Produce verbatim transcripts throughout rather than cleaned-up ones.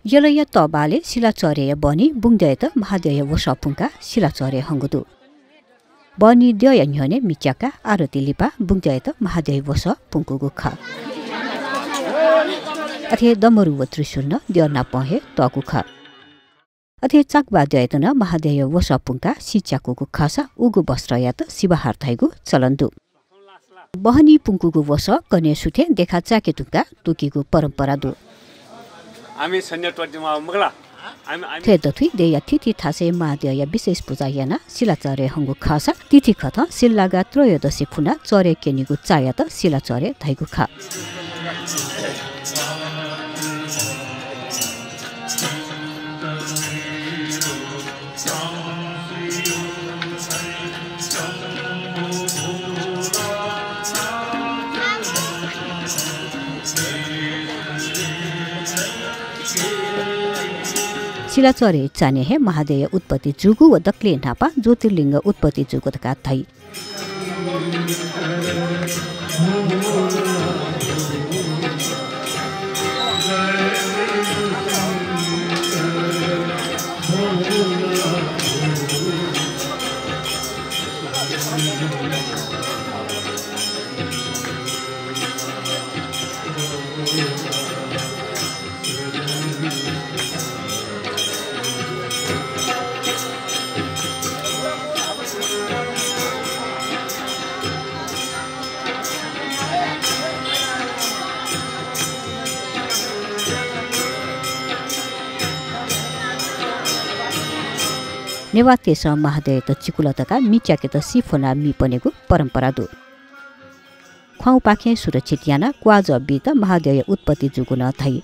यलया तःबालय् सिलाचह्रेया बहनी बुंगद्यःयात महाद्यःया वसः पुंकाः सिलाचह्रे हंगु दु। बहनी द्यःया न्ह्यःने मि च्याकाः आरती लिपाः बुंगद्यःयात महाद्यःया वसः पुंकूगु खः। अथे दमरु व त्रिशूल नं द्यः नापं हे तःगु खः। अथे चाकबा द्यःयात नं महाद्यःया वसः पुंकाः सिच्याकूगु खःसा उगु वस्त्रयात सिबहार धाइगु चलन दु। बहनी पुंकूगु वसः कन्हय् सुथय् देखाः चाय्के धुंकाः तुकीगु परम्परा दु। आमि सैन्य त्वःतेमाः मखु ला? आमि, आमि थ्व दथुइ देय्‌या थीथी थासय् महाद्यःया विशेष पुजा यानाः सिलाचह्रे हंगु खःसा तिथिकथं सिल्लागा त्रयोदशी फुनाः चह्रे क्यनीगु चायात सिलाचह्रे धाइगु खः। सिलाचह्रे चान्हय् हे महाद्यःया उत्पत्ति जूगु व दकलय् न्हापां ज्योतिर्लिङ्ग उत्पत्ति जूगु धकाः धाइ। नेवाःतय्‌सं महाद्यःयात चिकुला धकाः मि च्याकेत सी फ्वनाः मि पनेगु परम्परा दु। ख्वाउँपाखें सुरक्षित यानाः क्वाःजः बीत महाद्यःया उत्पत्ति जूगु नं धाइ।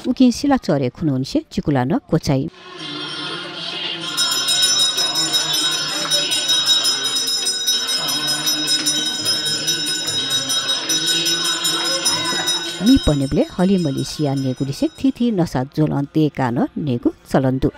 उकिं सिलाचह्रे खुन्हुनिसें चिकुला नं क्वचाइ। मि पनेबलय् हलिमलि सियाः न्येगुलिसें थीथी नसा ज्वलं दय्‌काः नं न्येगु चलन दु।